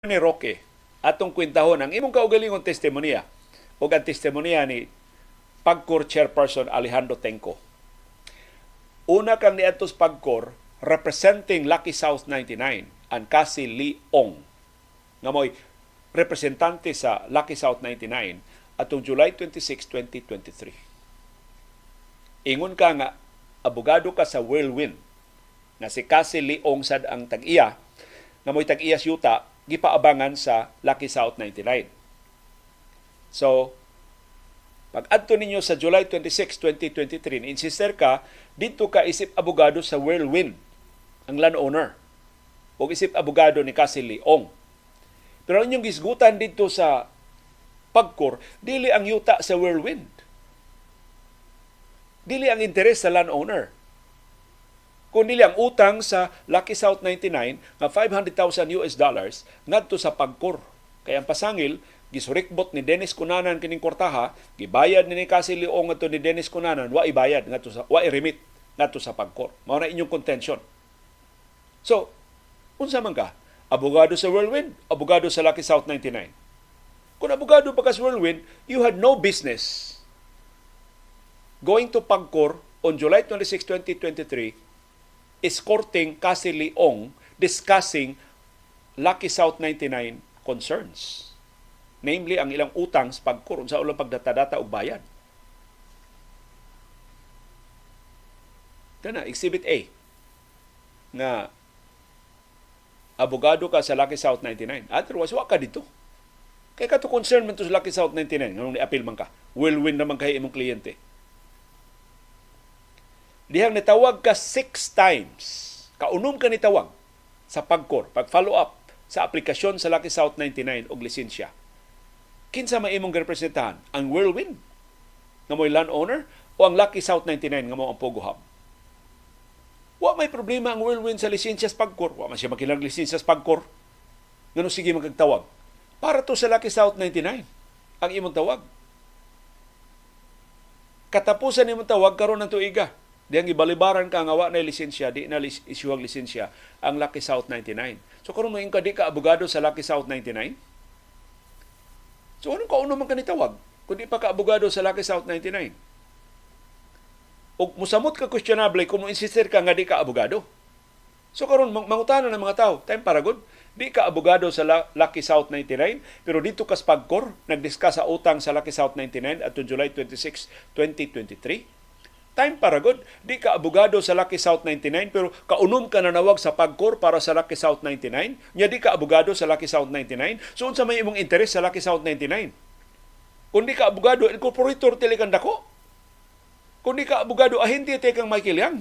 Ni Roque, atong kwentahon ang imong kaugalingong testimonya o ang testimonya ni PAGCOR Chairperson Alejandro Tengco. Una kang niadto sa PAGCOR representing Lucky South 99 ang Cassie Lee Ong nga mo'y representante sa Lucky South 99 atong July 26, 2023. Ingon ka nga abogado ka sa Whirlwind nga si Cassie Lee Ong sad ang tag-iya, nga mo'y tag-iya sa yuta gipaabangan sa Lucky South 99. So, pag adto ninyo sa July 26, 2023, insister ka, dito ka isip abogado sa Whirlwind, ang landowner, o isip abogado ni Cassie Lee Ong. Pero ang inyong gisgutan dito sa PAGCOR, dili ang yuta sa Whirlwind. Dili ang interes sa landowner, kung dili ang utang sa Lucky South 99 nga US$500,000 ngadto sa PAGCOR. Kaya ang pasangil, gisurikbot ni Dennis Cunanan kining kwartaha, gibayad ni Cassie Lee Ong ngadto ni Dennis Cunanan, wa ibayad ngadto sa, wa i-remit ngadto sa PAGCOR. Mao na inyong contention. So, unsa man ka? Abogado sa Whirlwind, abogado sa Lucky South 99? Kung abogado pa ka sa Whirlwind, you had no business going to PAGCOR on July 26, 2023 escorting Cassie Lee Ong discussing Lucky South 99 concerns. Namely, ang ilang utang sa PAGCOR, unsa ulang pagdata-data og bayad. Kana, Exhibit A, nga abogado ka sa Lucky South 99. Otherwise, wa ka dito. Kay kato concern man to sa Lucky South 99, nganong ni-appeal man ka? Whirlwind naman kay imong kliyente. Dihang nitawag ka six times, kaunom ka nitawag sa PAGCOR, pag follow up sa aplikasyon sa Lucky South 99 og lisensya. Kinsa may imong representahan? Ang Whirlwind nga mo'y landowner o ang Lucky South 99 nga mo ang Pogo Hub? Wa may problema ang Whirlwind sa lisensya sa PAGCOR. Wa man siya makilang lisensya sa PAGCOR. Ngano sige magkagtawag? Para to sa Lucky South 99 ang imong tawag. Katapusan imong tawag karon ng tuiga. Diyang ibalibaran ka nga wa na lisensya, di na isyuhag lisensya ang Lucky South 99. So karon mo ka di ka abogado sa Lucky South 99? So anong kauno man ka nitawag kung di pa ka abogado sa Lucky South 99? O musamot ka questionable kung mo insistir ka nga di ka abogado. So karon mangutana ng mga tao, time para good, di ka abogado sa Lucky South 99 pero dito ka sa PAGCOR nagdiscuss sa utang sa Lucky South 99 at July 26, 2023. Time para good, di ka abogado sa Lucky South 99 pero kaunom ka nanawag sa PAGCOR para sa Lucky South 99, nya di ka abogado sa Lucky South 99. So unsa may imong interes sa Lucky South 99? Kung di ka abogado, incorporator tili kang dako. Kung di ka abogado, ahente ti kang Michael Yang.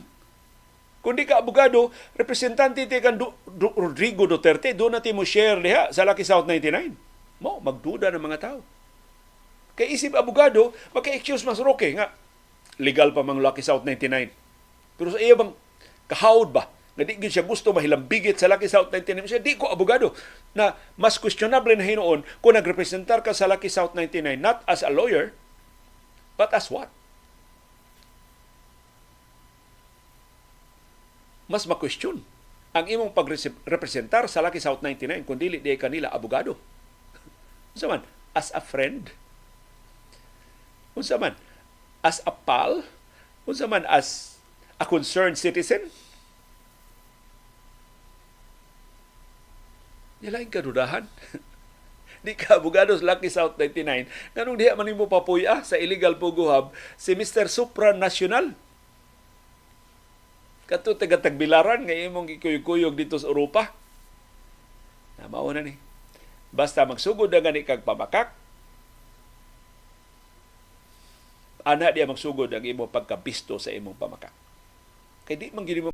Kung di ka abogado, representante ti kang Rodrigo Duterte, doon na mo share diha sa Lucky South 99. Mo, magduda ng mga tao. Kay isip abogado, maka-excuse mas Roque nga, legal pa mang Lucky South 99. Pero sa iya bang kahawd ba, nga di gyud siya gusto mahilambigit sa Lucky South 99, siya di ko abogado, na mas questionable na hinuon kung nagrepresentar ka sa Lucky South 99, not as a lawyer, but as what? Mas ma-question ang imong pagrepresentar sa Lucky South 99 kung dili di kanila abogado. Unsa man? As a friend? Unsa man? As a pal? Unsa man? As a concerned citizen? Nilaing kadudahan. Di ka abogado sa Lucky South 99, nganong diha man nimo papuy-a sa illegal Pogo Hub si Mr. Supranational? Kato taga-tagbilaran nga imong gikuyog-kuyog dito sa Europa. Na mao na ni. Basta magsugod na gani kag pamakak, ana diya magsugod ang imong pagkabisto sa imong pamakak. Kay di man gini mo